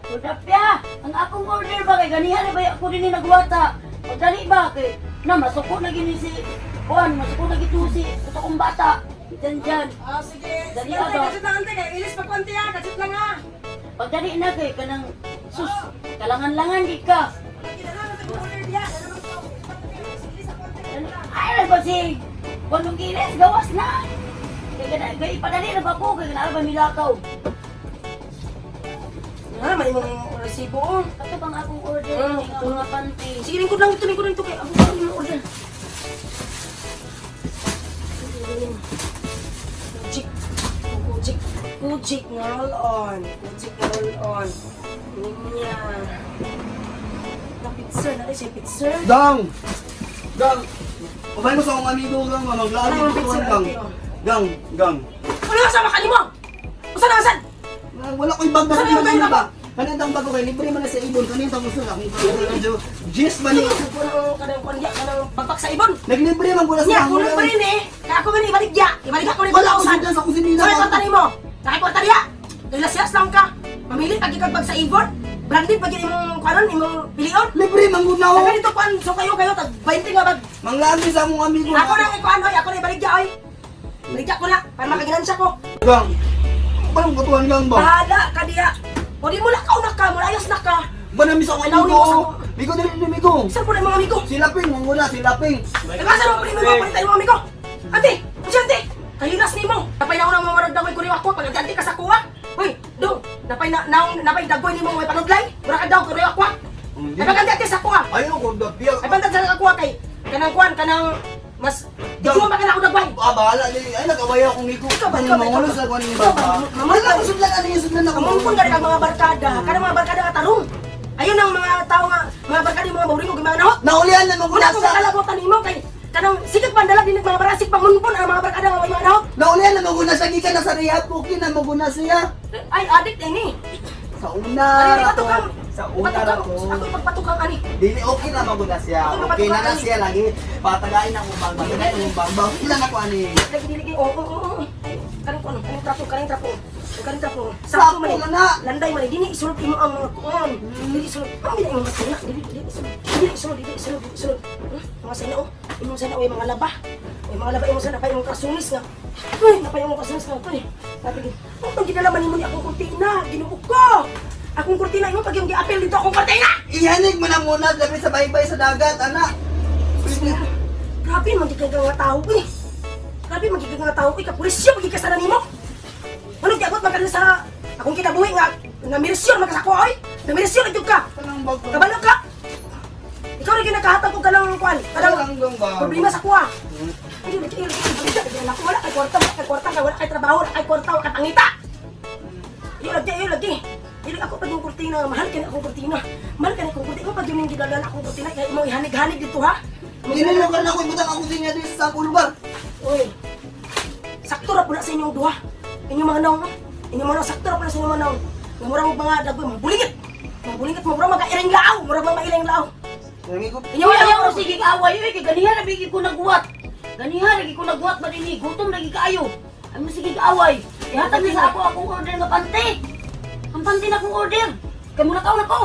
Kudapya, ang akong order ba kay ganihan na ba ako din ni nagwata? Pagdali ba kay na masuko na gini si Juan, masuko na gitusi ito kong bata. Diyan diyan. Ah, sige. Dali, Sige, ante, aba. kasit lang, ante. Kay ilis pa ko, ante, ah. Kasit lang, ah. Pagdali na kay kanang sus, kalangan-langan di ka. Kinala, ante, kung order diya. Ano naman ko? Ilis ako, ante. Ay, ba si Juan nung gilis, gawas na. Kay kana kay ipadali na ba ko kay kana ba milakaw. Nga, may imong resibo, oh. Ato bang akong order nga mga panty. Sige, lingkod lang ito, lingkod lang ito. Kay ako pa yung order. Kujik. Kujik. Kujik nga roll on. Kujik nga roll on. Ninya. Na pizza, na siya pizza. Gang! Gang! Pabay mo sa akong amigo, gang. Maglaan Ano ko ang pizza, tuwan, gang. ate, oh? Gang, gang. Ano ka sama kanimo? Usa na usan? Gang, wala ko'y bag Saan yung kanina bag? ba? Kanina ang bago kay libre man na sa ibon. Kanina ang gusto na akong medyo gist man ni. Kanang kanang kanya kanang pagpak sa ibon. Naglibre man ko na sa Nya, kulang pa rin eh. Kaya ako man ibaligya. Ibaligya ko rin Wala ko sudlan sa kusinila. Sa kwarta nimo. Nakikwarta niya. Dahil lang ka. Mamili pag ikagbag sa ibon. Branded pag imong kanon imong pilion. Libre man gud na Sa ako. ganito kuan so kayo kayo tag 20 nga bag. Manglaan sa akong amigo. Ako na ikuan hoy, ako na ibaligya oy. Baligya ko na para makaginansya ko. Gang. Parang katuan gang ba? Bahala ka diya. O di mo lakaw na ka, mulayas na ka. Banami sa akong Anaw amigo. nimo sa- Migo dili ni migo. Saan po na yung mga amigo? Si Laping, manguna si Laping. Nagasa mo pa rin mga palit mga amigo. Ante, unsa ante? Kahilas nimo. Napay naon ang mga marag dagoy kuriw ako pag ante ka sa kuwa. Hoy, dong, napay na naong napay dagoy nimo may panudlay. Mura ka daw kuriw ako. Hindi. Ay pagante ante sa kuwa. Ayaw ko dapiya. Ay pantad sa kuwa kay kanang kuan kanang mas Dong. Ikaw ba kana ako dagway? Ah, bahala ni. Ay, nag-away akong migo. Ikaw ba, ikaw ba, Mangulo ikaw ba? sa kuan ni Ikaw ba? ba? Wala ko sudlan ano yung sudlan ako. Kamungkon ka rin ang mga barkada, kanang mga barkada nga tarong. Ayun ang mga tao nga, mga barkada yung mga bawring og mga nahot. Naulian na Wala ko maguna sa. kakalagotan nimo kay kanang sikag pandala din mga barasik pangunpon ang mga barkada nga way mga nahot. Naulian na maguna siya gikan na sa rehab okay na maguna siya. Ay adik ini. Sa una. Ay, ra ko. patukang. Sa una ra Patukang. ko. Ako ipagpatukang ani. Dili okay na maguna siya. Ako Okay na na mapatukan, siya lagi. Patagain ako bang patagain ako bang. Bang ilan ako ani. Lagi dili kay oo oo oo. Kaning kuno, kaning trapo, kaning trapo. Kaning trapo. Sakto man eh. na na. Landay man eh. Dini isulod imo ang mga kuon. Dili isulod. Ang dili imong mga dili dili isulod. Dili isulod, dili isulod, dili isulod. Mga sana oh. Imong sana oy mga laba. Oy mga laba imong sana pa imong kasunis nga. Uy, napay imong kasunis nga uy. Sabi ko, oh, pag gidala man nimo ni akong kurtina, Ginoo ko. Akong kurtina imo pag yung giapil dito akong kurtina. Ihanig mo na muna labi sa baybay sa dagat ana. Grabe, magiging nga tao eh. Grabe, magiging nga tao eh. Kapulisyo, magiging kasana nimo. Ano, giabot man ka din sa akong kinabuhi nga, namirisyon man ka sa ako, oy. Namirisyon na jud ka. Kanang bag. Kabalo ka. Ikaw rin nakahatag og kanang kuan, kanang Kanang gang ba? problema sa kuha. Ay, lagi, lagi, lagi, lagi, lagi, wala kay kwarta, wala kay kwarta, wala kay trabaho, wala kay kwarta, wala kay pangita. Iyo lagi, iyo lagi. Iyo ako pag yung kurtina, mahal ka na akong kurtina. Mahal ka na akong kurtina. Ikaw pag yung gidala akong kurtina, kaya imong ihanig-hanig dito ha. Dinilo ka na ako ibutang ako sinya dito sa akong lugar. Uy, sakto ra pula sa inyong duha. Inyong mga naong, inyong mga naong, sakto ra pula sa inyong mga naong. Nga mura mo mga dagboy, mga bulingit. Mga bulingit, mura mga iring laaw, mura mga iring laaw. Nangiko Inyong Uy, mga ayaw naong, ko sige away oy kay ganihan na bigi ko nagwat. Ganihan lagi ko nagwat ba dinhi gutom lagi kaayo. Ay mo sige away. Ihatag ni sa ako akong order nga pante. Ang pante na akong order. Kay muna kaon ako.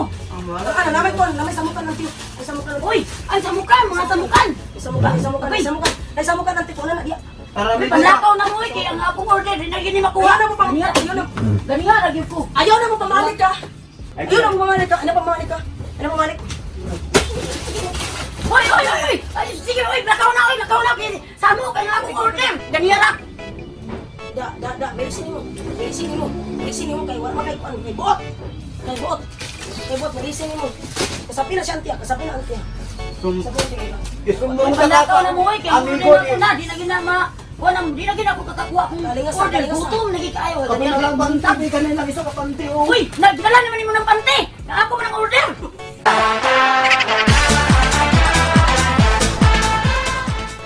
Ano, namay kon, namay samukan ng tiyo. Ay samukan ng Uy, ay samukan, mga samukan. Ay samukan, ay samukan, ay samukan. Ay samukan ng tiyo, ano na diya. Para Uy, Panlakaw na mo eh, kay ang akong order di na gini makuha. Ayaw na mo pang, Ganihan, ayaw na, ganihan lagi ko. ayaw na mo pamalik ka. Ayaw na mo pamalik ka, ano pamalik ka? Ano pamalik? Uy, uy, uy, uy. Ay, sige, uy, lakaw na, uy, lakaw na. Kay samo kay ang akong order. Ganihan ra. Da, da, da, merisin nimo. Merisin nimo. Merisin nimo kay wala man kay kuan, kay buot. Kay buot. Kay buot merisin nimo. Kasapi na siya antiya, kasapi na antiya. Kasapi na antiya. Isumbong Uy, ka panlakaw na mo eh, kay ang Amigo order na ko na, di na gina ma. Wala, di na gina ako kakakuha akong Kalingas na, order. kalingas na. Gutom lagi kaayo. Kami Ganihan na lang lagi bantay ka na lang isa ka panty oh. Uy, nagdala naman nimo ng pante. Na ako man ang order.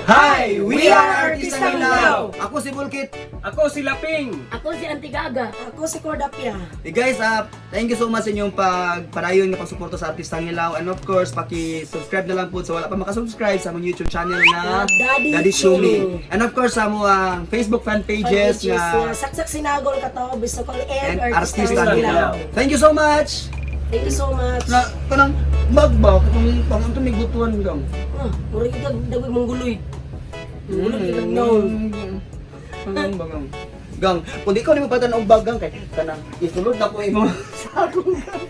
Hi! We are Artista Artista Mindanao! Ako si Bulkit. Ako si Laping. Ako si Auntie Gaga. Ako si Cordapia. Hey guys, thank you so much sa inyong pagpadayon nga pagsuporta sa Artistang Hilaw. And of course, paki-subscribe na lang po sa wala pa makasubscribe sa among YouTube channel na Daddy Shumi. Shumi. And of course, sa among Facebook fan pages Pages nga nga Saksak Sinagol Katao Bisokol and and Artista Artista Hilaw. Hilaw. Thank you so much! Thank you so much. Na kanang bag ba katong pang unto may butuan, gang. Ah, murag ikaw dagway mong guloy. Mongguloy kay naon. Kanang ba, gang? Gang, kung di ko nimo patan og bag, gang, kay kanang isulod na ko imo sa akong gang.